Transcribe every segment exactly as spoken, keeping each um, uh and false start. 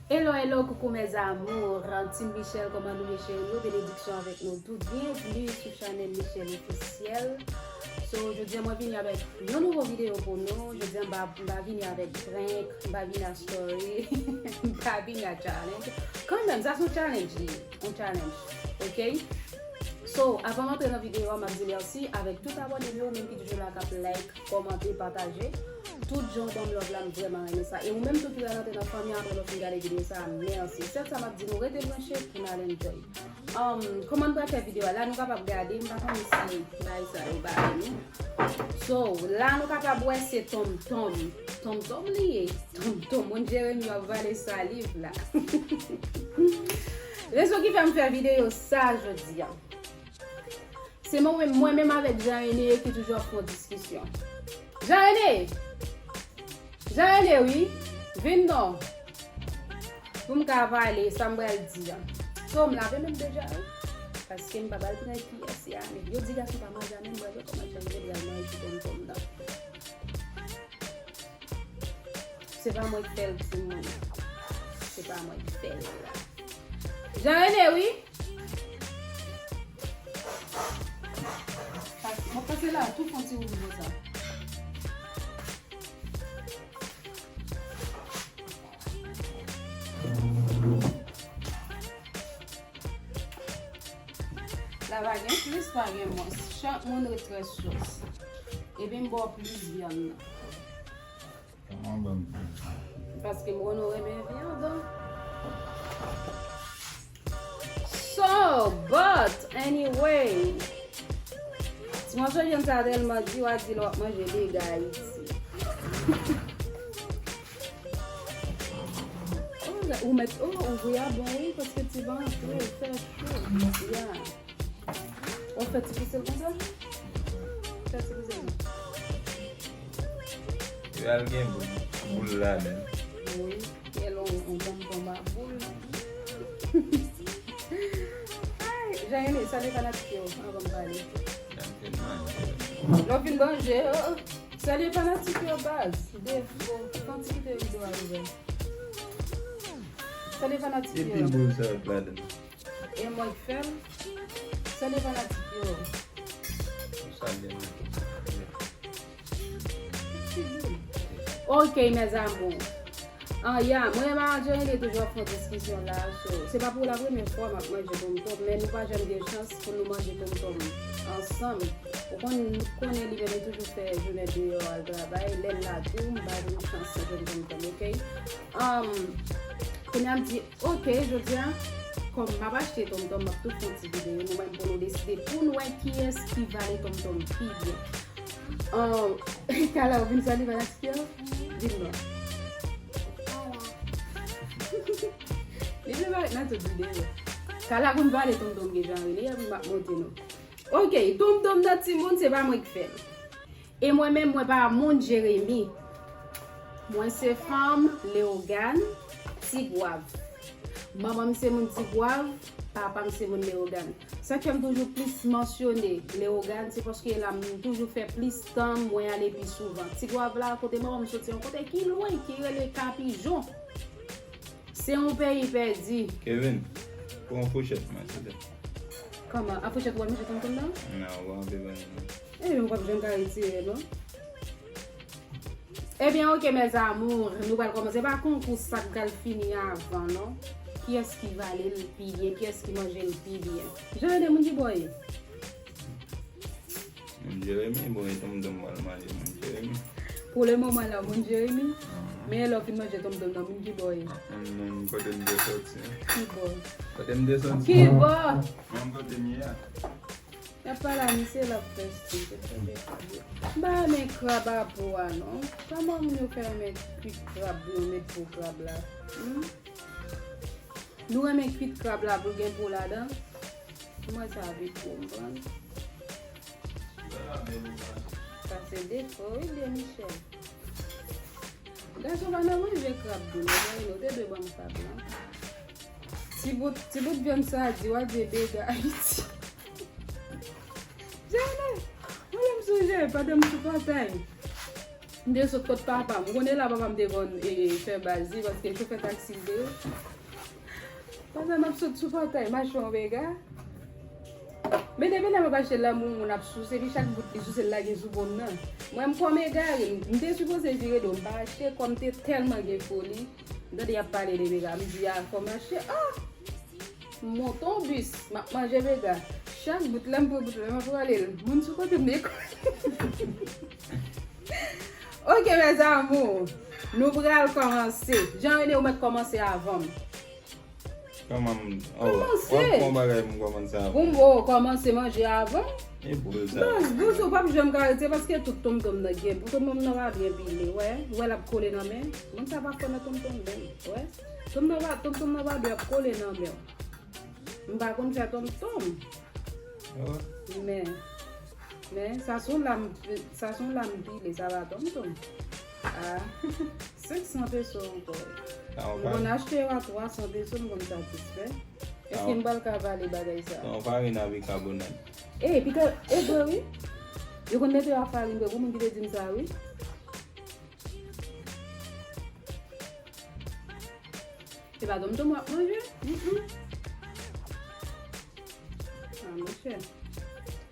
Hello, hello, coucou mes amours. Team Michelle, kòman nou ye cheri yo? Benediksyon avèk nou tout. Byenvni sou chanèl Michelle Officiel. So, jodi a mwen vini avèk yon nouvo videyo pou nou. Jodi a m pa, m pa vini avèk prank, m pa vini a story, m pa vini a challenge. Kanmenm, sa se yon challenge li ye. Yon challenge. Ok? So, avan m antre nan videyo a, m ap di mèsi avèk tout abòne m yo, menm ki toujou la k ap like, kòmante, pataje. Tout jan w ban m love la, m vrèman renmen sa. E ou menm tou ki pral antre nan fanmi an apre lè w fin gade videyo sa a, mèsi. Sèl sa m ap di nou, rete branche pou n al enjoy. Um, kòman n pral fè videyo a? La nou kapab gade, m pa konnen si bagay sa yo bare nou. So, la nou kapab wè se tonmtonm. Tonmtonm li ye. Tonmtonm, moun Jeremi ap vale saliv la. Rezon ki fè m fè videyo sa jodi a. Se mwen, mwen menm avèk Jean René ki toujou ap fè yon diskisyon. Jean René! Jean René, wi! Vin non! Pou m ka pale sa m pral di a. So, m lave men m deja, wi. Paske m pa pral pran kiyès ya, men yo di gason pa manje a men, m pral wè kòman Jean René pral manje tonmtonm nan. Se pa mwen k fè l, timoun. Se pa mwen k fè l. Jean René, wi. Mwen pase la, tou fon ti wout konsa. La pa gen plis, pa gen mwens. Chak moun ret trè sòs. Epi m ba w plis vyann nan. Paske m konnen w renmen vyann. So, but anyway, ti mòso vyann sa tèlman di, w a di lè w ap manje dega Ayiti. Oh, ou mèt, oh, ouvri a bon, wi, paske ti van antre, fè cho. Ya. Ou fè ti pouse l konsa? Fè ti pouse l. Yo al gen boul, boul ladan. Wi, kèl on, on tonmtonm a boul. Ay, Jean René, salye fanatik yo, anvan m pale. Lè w fin manje, oh, oh. Salye fanatik yo, baz. Defo, fè yon ti kite videyo a ouvè. Salye fanatik yo. Epi boul sa yo t ladan. E mwen k fè l. Salye fanatik yo. Salye mwen. Ok, mes amours. Ah, ya, mwen e Marie Angeline toujou ap fè diskisyon la, so, se pa pou la premyè fwa m ap manje tonmtonm, men nou pa janm gen chans pou nou manje tonmtonm ansanm. Ou konn, nou konnen li menm li toujou fè jounen deyò al travay, lè l la tou, m pa jwenn chans jwenn tonmtonm, ok? Um, kounye a m di, ok, jodi a, kòm m ap achte tonmtonm, m ap tou fè yon ti videyo, nou menm pou nou deside, pou n wè kiyès ki vale tonmtonm pi byen. Um, Kala, ou vin salye fanatik yo? Vin non. Li vle parèt nan tout videyo. Kala konn vale tonmtonm gen Jean René, epi m ap montre nou. Ok, tonmtonm nan timoun, se pa mwen ki fè l. E mwen menm, mwen pa moun Jeremi. Mwen se fanm Leyogàn, Tigwav. Manman m se moun Tigwav, papa m se moun Leyogàn. Sa k fè m toujou plis mansyone Leyogàn, se paske la m toujou fè plis tan mwen ale pi souvan. Tigwav la, kote manman m soti, yon kote ki lwen, ki rele Kapijon. Se yon peyi pèdi. Kevin, pran yon fouchèt mwen, silvouplè. Kòman? A fouchèt ou pral manje tonmtonm nan? Non, ou pa anpe vann non. Ebyen, ou p ap janm ka retire, non? Ebyen, ok, mes amours, nou pral kòmanse pa konkou sa k pral fini avan, non. Kiyès ki vale l pi byen, kiyès ki manje l pi byen. Jean René, moun ki bò w ye? Moun Jeremi, bon, e tonmtonm pral manje moun Jeremi. Pou le moman la, moun Jeremi. Men lè w fin manje tonmtonm nan, moun ki bò w ye? Moun, moun kote m te soti. Ki bò? Kote m te soti? Ki bò? Moun kote m ye a. Y ap pale a misye, l ap fè stil, se fè de krab yo. M pa renmen krab a po a non. Kòman moun yo fè renmen kwit krab pou yo met po krab la? Hmm? Nou renmen kwit krab la pou l gen po ladan. Mwen sa vit pou m pran. Sa se defo, wi, de Michel. Gason pa nan manje krab tou non, Jean René, ou te dwe ban m krab lan. Ti bout, ti bout vyann sa a di, w a di e dega Ayiti. Jean René, mwen menm sonje, pandan m sou pòtay. M te sot kot papa m. Ou konnen la papa m te konn e, e, fè baz li paske chofè taksi l te ye. Pandan m ap sot sou pòtay, m achte yon mega. Men depi lè m ap achte l la, moun, moun ap souse, epi chak bout li souse, l lage sou po m nan. Mwen, m kwè m egare, m, m te sipoze vire do, m pa achte, kòm m te tèlman gen foli, m tande y ap pale de mega, m di, a, fò m achte, a! M monte yon bis, m ap manje mega. Chak bout la, m pran bout la, m ap rale l. Moun sou kote m, Ok, mes amours, nou pral kòmanse. Jean René, ou mèt kòmanse avan m. Kòman m, oh, w ap fè yon bagay pou m kòmanse avan. Pou m, oh, kòmanse manje avan. E boul sa. Baz, boul sa, w p ap janm ka rete paske tout tonmtonm nan gen. Pou tonmtonm nan pa byen pile, wè. Wè, l ap kole nan men. Moun sa pa fò nan tonmtonm menm, wè. Tonmtonm nan pa, tonmtonm nan pa byen ap kole nan men w. M pa konn fè tonmtonm. Oh. Men, men, sa se yon lam, sa se yon lam pile, sa pa tonmtonm. A, senk san peso ankò. M konn achte yo a twa san peso, m konn satisfè. Èske m pral ka vale bagay sa? Se yon farin a bikabonat. E, pita, e vre wi. Yo konn mete yo a farin vre, gon moun ki te di m sa wi. Se pa tonmtonm w ap manje? Mm, mm. A, monchè.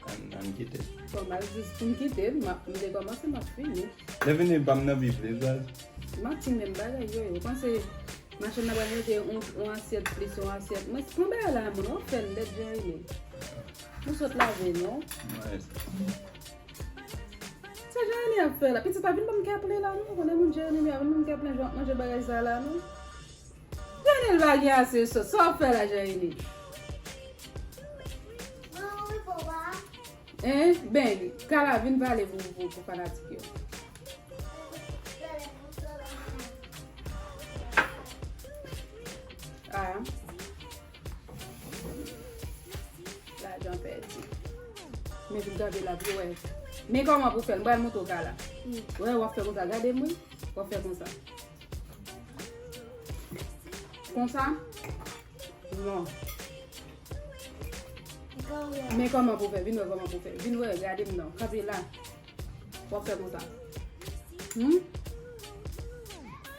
Ann, ann kite. Fò m al jis pou m kite, m ap, m te kòmanse, m ap fini. Lè vini, pa m nan pi plis, baz. Manti menm bagay yo ye. Ou panse machann nan pral mete yon, yon asyèt plis yon asyèt mwens? Pran bagay la, moun, w ap fè l lèd, Jean René. Ou sot lave, non? Mwen. Sa Jean René ap fè la? Pitit pa vin ban m kè plen la, non? Ou konnen moun Jean René, vin ban m kè plen, jan w ap manje bagay sa la, non? Jean René, l pa gen ase sòs. Sa w ap fè la, Jean René? Hein? Ben, Kala, vin pale pou, pou, pou fanatik yo. Ah. Lajan pèdi. Men vin kanpe la pou wè. Men kòman pou fè l. M pral montre w Kala. Wè, w ap fè konsa. Gade m wi. W ap fè konsa. Konsa? Non. Men kòman pou fè. Vin wè kòman pou fè. Vin wè, gade m non. Kanpe la. W ap fè konsa. Hmm?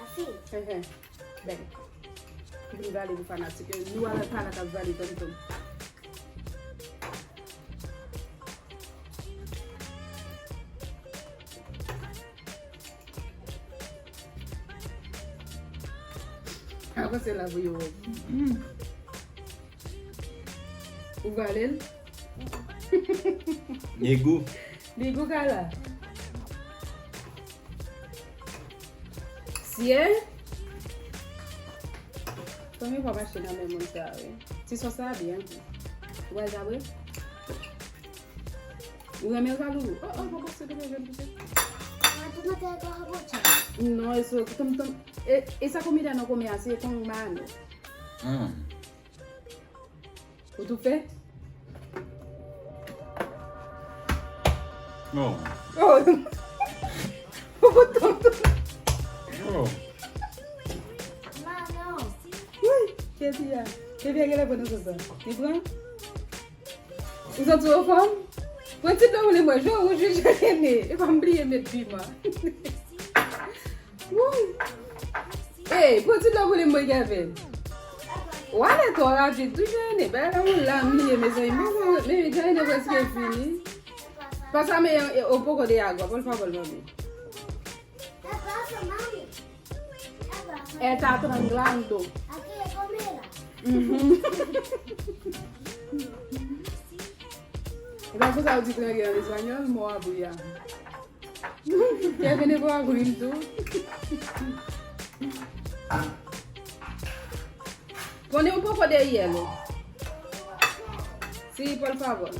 Afi. Hehe. Ben. Vin vale pou fanatik yo. Nou wè Kala k ap vale tonmtonm. Avanse la pou yo wè. Mm. Ou vale l? Li gou. Li gou Kala. Sye. Premye fwa m achte nan men moun sa wi. Ti sòs la byen gou. Ou wè sa vre? Ou renmen l sa, Loulou? Oh, oh, poko se te jèn pise. Non, e so, tonmtonm. E, e sa konbida nan konbyen a, se kong mano. Hmm. Ou tou fè? Oh. Oh. Ou tonton. Oh. Mano. Wi, Ketia. Ketia, genlè pran nan sòs la. Li pran? Ou santi w anfòm? Pran ti dlo pou li mwen. Je wouj wi, je kene. E pa m bliye met piman. Wouy. Ey, pran ti dlo pou li mwen, Kevin. Ou ale twò rapid tou, Jane. Bagay la yon lam li ye, mezanmi. Men, men, men, Jane prèske fini. Pasa men, e, o poko de agwa, por favor, mami. Está tranglando. Mhm. E pa konsa yo di trangle an espanyòl, mo abrir. Kevin e pou abrir tou. Pone un poco de hielo. Sí, por favor.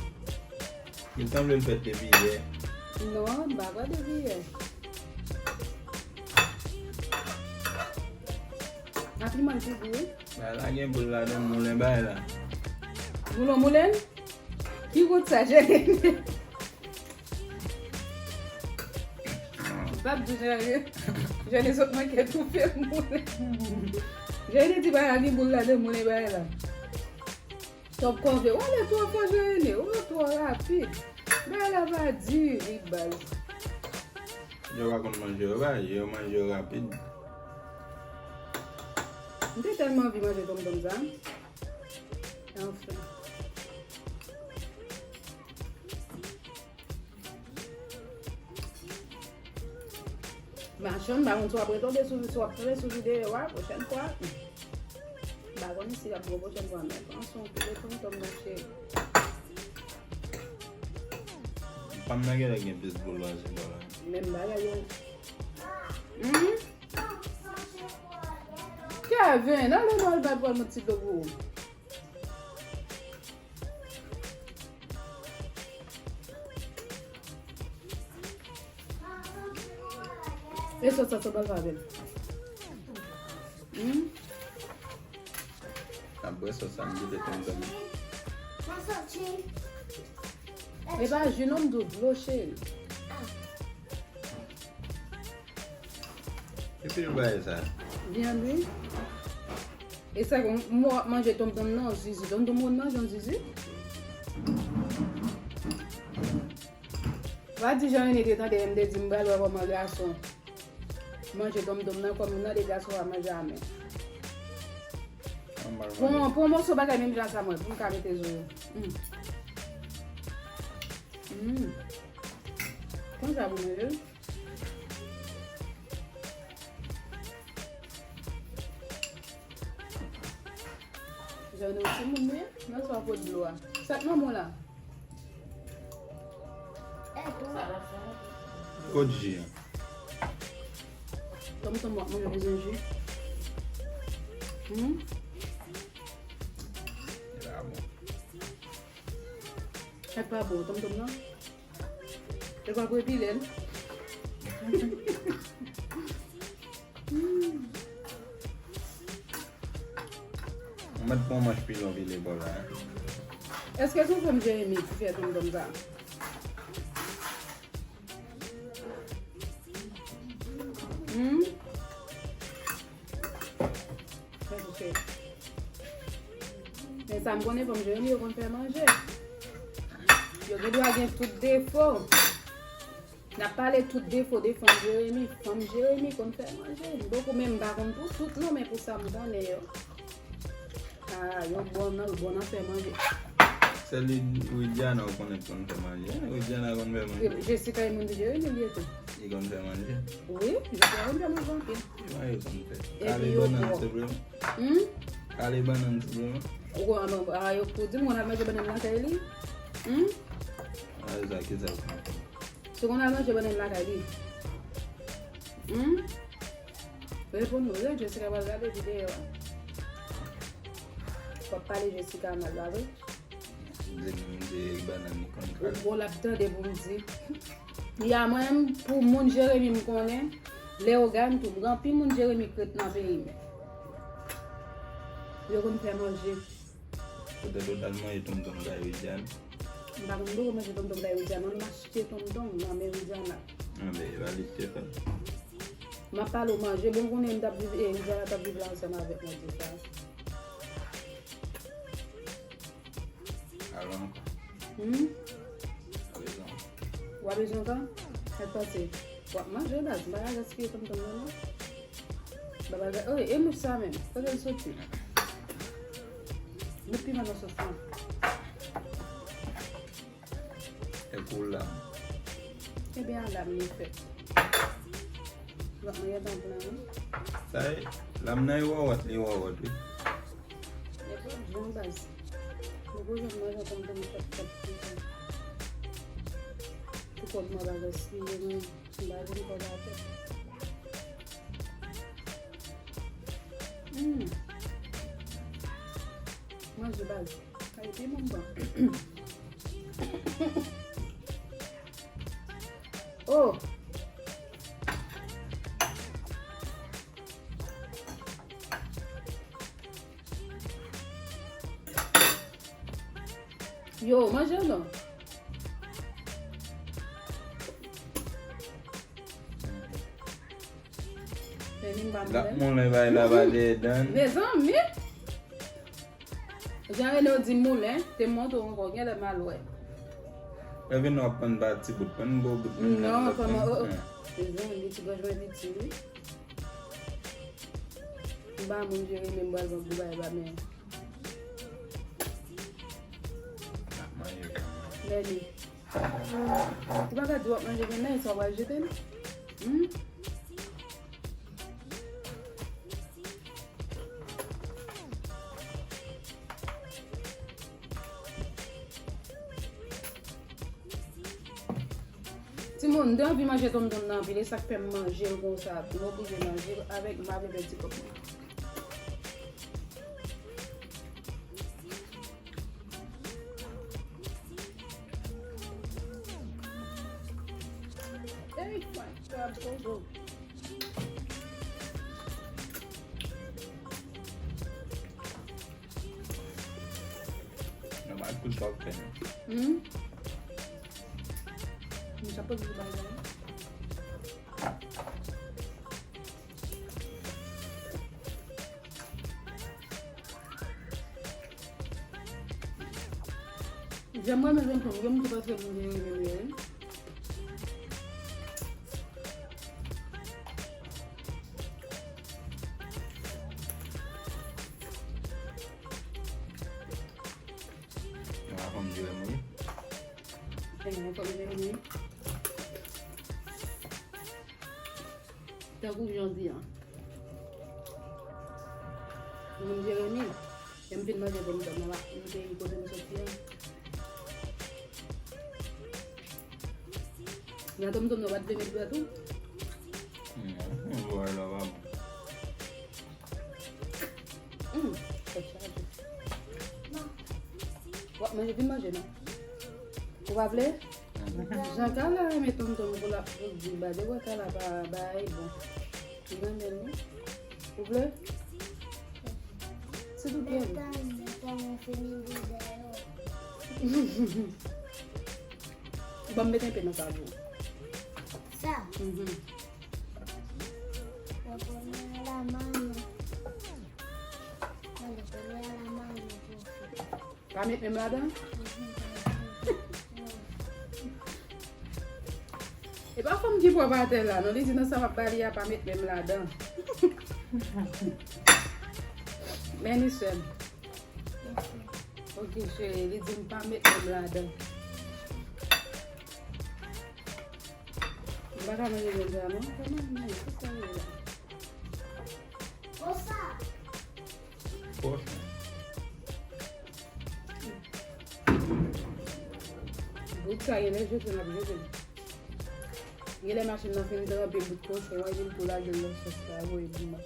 Li sanble l fèt depi yè. Non, m pa kwè depi yè. A piman pi gou wi. Bagay la gen boul ladan l, moulen bagay la. Boulon moulen? Ki gout sa, Jane? M p ap di Jane. Jane sot manke toufe moulen. Jane di bagay la gen boul ladan, moulen bagay la. Top kove. Ou ale twò fò, Jeanne. Ou twò rapid. Bagay la pa di, wi, baz. Yo pa konn manje yo bay, yo manje yo rapid. M te tèlman anvi manje tonmtonm sa. Anfen. Machann, m pa konn si w ap retonbe sou, si w ap tonbe sou videyo a pwochèn fwa. M pa konn si l ap bon pwochèn fwa, men pran swen w, pile tonmtonm nan cheri. Pa m nan genlè gen plis boul pase pa la. Menm bagay yo. Hmm? Kevin, ale non, al bay pran yon ti dlo pou ou. E sòs sa, sòs sa bèl. Hmm? Apre sòs sa, m kite tonmtonm. E pa ji non, m di w dlo, cheri. Epi l bay sa. Vyann, wi. E sa, m wè w ap manje tonmtonm nan, zizi. Tonmtonm ou manje yon zizi? W a di jan Rene te tande m te di m pral wè kòman gason manje tonmtonm nan, kòm m tande gason pa manje a men. Pran, pran yon moso bagay menm jan sa mwen, pou m ka mete zo yo. Mm. Mm. Konsa pou manje. Jan nou timoun wi, nan sa pot dlo a. Sa k nan men w la? Kot ji an? Tonmtonm w ap manje bezwen ji. Hmm? E pa bon. E pa bon, tonmtonm nan. E pa pou epile l. Mwen mèt pran manch pilon pile bò la. Èske se yon fanm Jeremi ki fè tonmtonm sa? Hmm? Mèsi cheri. Men sa m konnen fanm Jeremi yo konn fè manje. Yo gen dwa gen tout defo. N ap pale tout defo de fanm Jeremi. Fanm Jeremi konn fè manje. M poko, men m pa konn pou tout non, men pou sa m konnen yo. Ah, yo bon nan, bon nan fè manje. Sèl Widiana ou konnen konn fè manje. Widiana konn fè manje. Jessica e moun Jeremi li ye tou. Li konn fè manje. Wi, Jessica konn fè manje anpil. Ki manje konn fè? Kale bannann senpleman. Hmm? Kale bannann senpleman. Ou konn, ah, yo pou di m konn al manje bannann lakay li. Hmm? Ah, sa ki sa ou konn fè? Si w konn al manje bannann lakay li. Hmm? Reponn mwen, wi, Jessica pral gade videyo a. W ap pale Jessica mal, pa vre? Di m, di bannann li konn fè. Ou bon, l ap tande pou m di. Ya, mwen menm, pou moun Jeremi m konnen, Leyogàn tou, m gen anpil moun Jeremi k ret nan peyi m. Yo konn fè manje. Poutèt ou t al manje tonmtonm kay Widiana. M pa konn poko manje tonmtonm kay Widiana, non, m achte tonmtonm nan men Widiana. Anben, e pa li k te fè l. M ap pale w manje, bon, konnen m t ap viv, e Widiana t ap viv la ansanm avèk mwen, di sa. Alò ankò. Hmm? Ou pa bezwen ankò? Ou pa bezwen ankò? Sa k pase? W ap manje, baz, m pa ka gaspiye tonmtonm nan, non. Baba, oh, e mouch sa menm? Kote l soti? Met piman nan sòs lan. E kou lam. Ebyen, a lam li fèt. Donk, mwen gentan pran, wi. Sa e, lam nan e wòwòt, li wòwòt, wi. E pa bon, baz. Mwen pa janm manje tonmtonm fèt, fèt konsa. Pou kòb mwen pa gaspiye, non. M pa vin kòb atè. Hmm. Manje baz. Sa e pi bon, bon. Oh! Yo, manje non. L ap moulen bay la pa dèyè dan. Mezanmi! Jan Rene w di moulen, te montre w ankò, genlè m al wè. Lè vin w ap pran pa ti bout, pran gwo bout menm nan. Non, kòman, oh, oh. Mezanmi, ti gòj mwen piti, wi. M pa moun jere, men m pral pran gwo bagay ba men. Ap manje kanmenm. Lène. Ou pa ka di w ap manje men sa w pral jete l? Hmm? Timoun, m te anvi manje tonmtonm nan anpil, e sa k fè m manje l konsa. M oblije manje l avèk m pa vle pèdi kòb mwen. Hey, my God, so good. Nan bay kouch pa fè nou. Hmm? Mwen sa poze sou bagay la. Jan mwen renmen tonmtonm, yo m tou paske m renmen li. Yon fanm di renmen. Yon fanm di renmen. Tankou jan di an. Moun Jeremi, lè m fin manje tonmtonm nan, m te kote m soti an. Nan tonmtonm nan, w pa t vle met dwèt ou? Hmm, m vwè la pa bon. Hmm, tèt chaje. W ap manje, vin manje non. Ou pa vle? Jan Kala renmen tonmtonm pou l ap di ba de wè Kala pa bay bon. Li renmen l wi. Ou vle? Se tout kè li. Ban m mete enpe nan sa pou ou. Sa? Mhm. Pa met menm ladan? E pa fanm ki pwòp atè la, non. Li di nan sa m ap ba li a, pa met menm ladan. Men ni sè m. Ok, cheri, li di m pa met menm ladan. M pa ka manje menm sa, non. Kòman, men, ki sa yo la? Konsa. Bout sa genlè jete n ap jete l. Genlè machin nan fin tranpe bout kochon an, epi l tou lage l nan sòs la, voye pou mwen.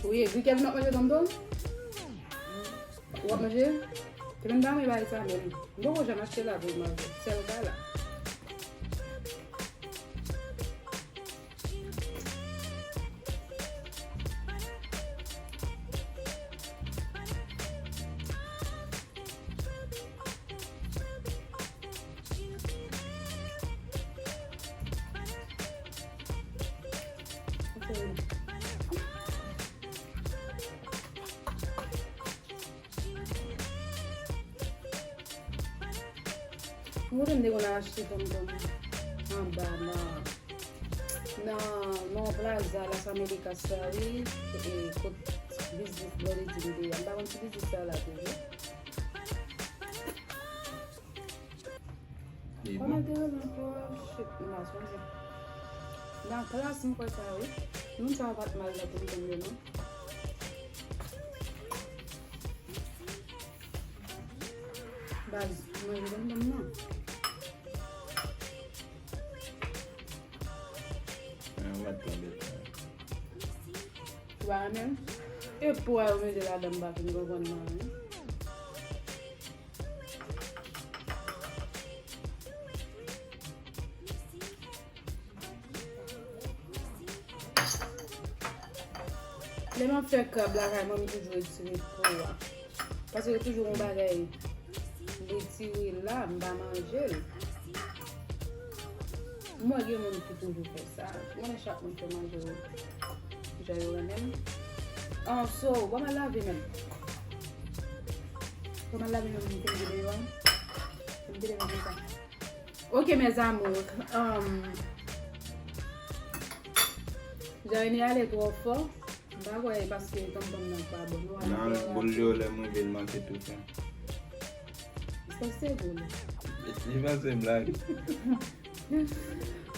Wi, egri Kevin ap manje tonmtonm? Ou ap manje? Kevin pa renmen bagay sa menm. M poko janm achte la pou l manje. Sèl Kala. Mwen te konn achte tonmtonm anba nan, nan, nan plaza Las Américas sa wi, e, kot biznis Blondedy te ye a. M pa konn si biznis sa la toujou. Li bon. Kòman te renmen pou shit, m pa sonje. Nan klas m kwè sa wi. Moun sa yo pa t mal nan tonmtonm yo non. Baz, manje tonton nan. Mwen mwen tonbe tan. Ou pa renmen l? E pwa yo mete ladan m pa fin konprann nan wi. Lè m ap fè krab lakay mwen, m toujou retire po a. Paske yo toujou yon bagay retire la, m pa manje l. M wè gen moun ki toujou fè sa. M konnen chak moun fè manje yo jan yo renmen l. An so, ban m al lave menm. Ban m al lave menm, m fin vide yo. M vide menm sa. Ok, mes amours. Um, Jaine ale twò fò. M pa kwè e paske tonton nan pa bon. Nou ale Nan twò boul rapid. Yo lè m rive l manke toufe. Sa se boul. Li pa se blag.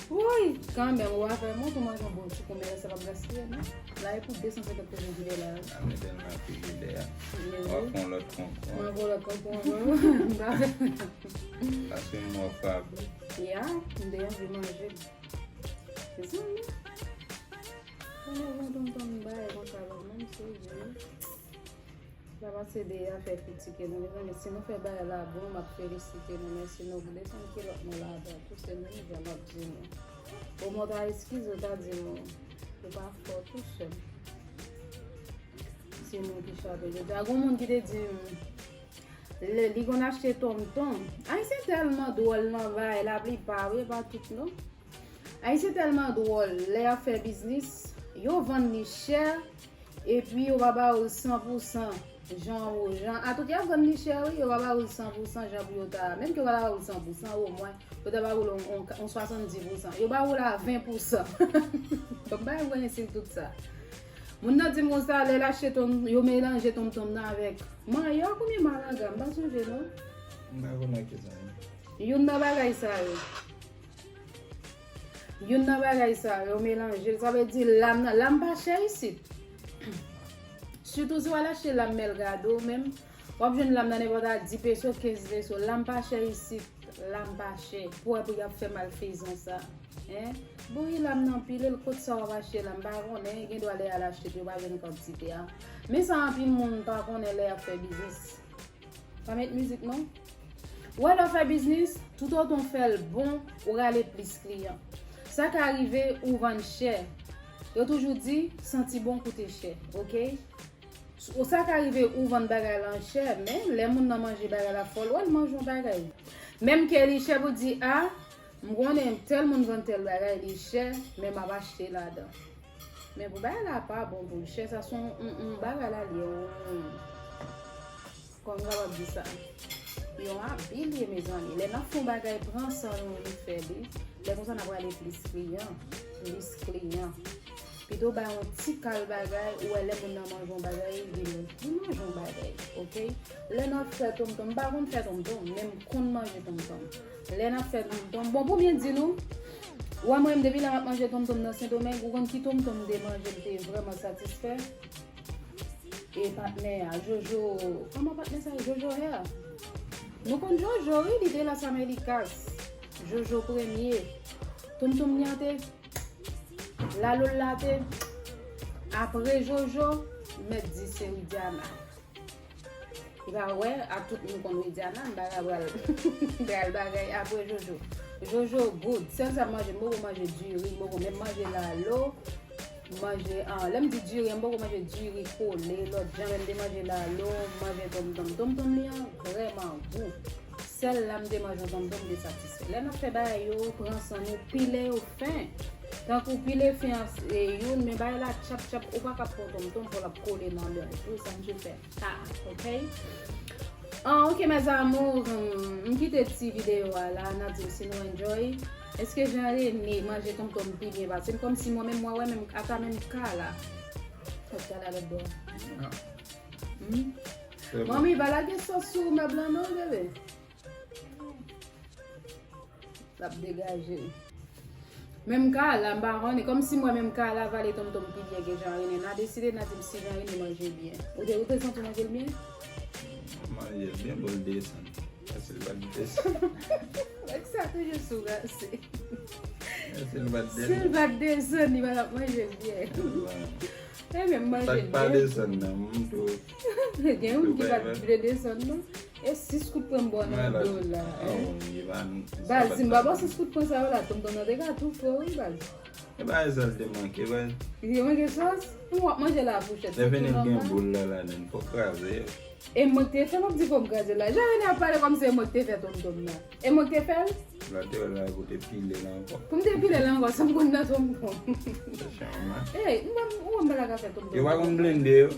Woy, kanmenm, ou a fè mwen tou manje yon bon ti konmè sa pa gaspiye non. La e pou de san senkant peso ki te la. Ame tèlman figi dèyè. Ye W ap wi. fè yon lòt konkou. Mwen vou lòt konkou ankò. Paske m wè w frape. Ya, m te anvi manje. Se sa wi. Mwen lè yon tonton bay konsa la menm se di. La pase de afè kritike nou mezanmi. Si nou fè bagay la bon, m ap felisite nou. Men si nou desann kilòt nou ladan tou, se menm jan m ap di nou. Ou mwen ta eskize, ou ta di nou, ou pa fò tou sè m. Se nou ki chape. Jodi a, gon moun ki te di m, li, li konn achte tonton. Ayisyen tèlman dwòl nan bagay, laplipa, wi, pa tout non. Ayisyen tèlman dwòl, lè y ap fè biznis, yo vann li chè, epi yo pa ba ou l san pou san, jan ou, jan, atout y ap vann li chè, wi, yo pa ba ou l san pou san, jan pou yo ta, menm ke yo pa ta ba ou l san pou san, omwen, yo ta ba ou l on, on, on swasanndis pou san. Yo ba ou l a ven pou san. Bon, m pa renmen konn ensil tout sa. Moun nan di m konsa, lè l achte ton, yo melanje tontonm nan avèk manyòk oubyen malanga, m pa sonje non. M pa konnen ki sa ye. Youn nan bagay sa yo. Youn nan bagay sa yo, yo melanje l. Sa vle di lam nan, lam pa chè isit. Sitou si w al achte lam Melgado menm, w ap jwenn lam nan nenpòt a dis peso, kenz peso. Lam pa chè isit, lam pa chè. Pou wè pou y ap fè malfezan sa. Hein? Bouyi lam nan pile l kot sa w ap achte lam, m pa konnen, gen dwa lè y al achte yo pa jwenn kantite a. Men sa anpil moun pa konnen lè y ap fè biznis. Pa met mizik non. Ou wè lè w fè biznis, toutotan w fè l bon, ou rale plis kliyan. Sa ka rive ou vann chè. Yo toujou di, santi bon koute chè, ok? Ou sa ka rive ou vann bagay lan chè, men lè moun nan manje bagay la fò l wè l manje yon bagay. Menm ke li chè pou di a, m konnen tèl moun vann tèl bagay li chè, men m ap achte ladan. Men pou bagay la pa bon pou l chè, sa se yon, yon, yon bagay la li ye, yon, kòman m kapab di sa? Yon abi li ye mezanmi. Lè n ap fè yon bagay pran san nou li fè li, lè konsa n ap rale plis kliyan, plis kliyan. Pito bay yon ti kal bagay, ou wè lè moun nan manje yon bagay, li, li manje yon bagay, ok? Lè n ap fè tonmtonm, m pa konn fè tonmtonm, men m konn manje tonmtonm. Lè n ap fè tonmtonm, bon, pou byen di nou, ou wè mwen menm depi lè m ap manje tonmtonm nan Sendomeng, ou konn ki tonmtonm m te manje m te vrèman satisfè? E patnè a, Jojo, kòman patnè sa ye? Jojo Hair. Nou konn Jojo, wi, li te Las Américas. Jojo premye. Tonmtonm li an te Lalo l la te. Apre Jojo, m mèt di se Widiana. Li pa wè, a tout moun konn Widiana, m pa ka pral, pral bagay apre Jojo. Jojo good. Sèl sa m manje, m poko manje diri, m poko menm manje lalo. M manje, ah, lè m di diri, m poko manje diri kole, lòt jan, men m te manje lalo, m manje tonmtonm. Tonmtonm li an vrèman gou. Sèl la m te manje yon tonmtonm, m te satisfè. Lè n ap fè bagay yo, pran san nou, pile yo fen. Tankou pile fen an se youn, men bagay la tchap tchap, ou pa ka pran tonmtonm pou l ap kole nan men w tou, sa m sou fè. Ah, ok. Ah, ok, mes amours, hmm, m kite ti videyo a la, n a di m si nou enjoy. Èske Jean René manje tonmtonm pi byen pase m? Kòmsi mwen menm, mwen wè menm, ata menm Kala. Fòk Kala lòt bò. Ah. Hmm? Se bon. Manmi, pa lage sòs sou mèb lan non, bebe. L ap degaje l. Menm Kala, m pa konnen, kòmsi mwen menm Kala vale tonmtonm pi byen ke Jean René. N a deside, n a di m si Jean René manje byen. Ou te, ou te santi w manje l byen? M manje l byen, bon, l desann. Èske Li pa t desann. Nèg sa toujou sou rase. Si l pa t Si l pa t desann, li pa t ap manje byen. E menm manje Sa k pa byen. Desann nan, m tou. Gen moun ki pa t vle desann non. E sis kout pran m bò nan do la. Baz, si m pa bò sis kout pran sa yo la, tonton nan te ka toufe wi baz. E pa sa l te manke, baz. Li te manke sòs? Ou ap manje la fouchèt. Lè vini l gen boul la ladan, fò kraze yo. E mwen te fè m ap di fò m kraze la. Jan Rene ap pale kòm se mwen ki te fè tonton nan. E mwen ki te fè l? La te wè la pou te pile la ankò. Pou m te pile la ankò, sa m konn nan tonton. Se chanman. Ey, m pa m ou m pa la ka fè tonton. Yo pa konn blende yo.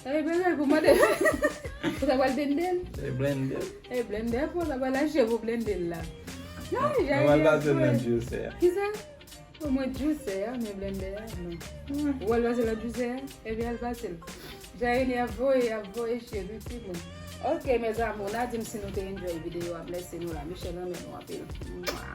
Ey, bezwen pou mande. Ou ta pral blende l? Se blende. Ey, blende pou ta pral achte pou blende l la. Non, Nou pral pase nan juicer. Kisa? Pou mwen juicer a, men blende a, non. Ou al pase nan juicer a, epi al pase l. Jaini ap voye, ap voye shit wi timoun. Ok, mes amours, n a di m si nou te enjoy videyo a, m lese nou la. Michel renmen nou anpil. Mwa.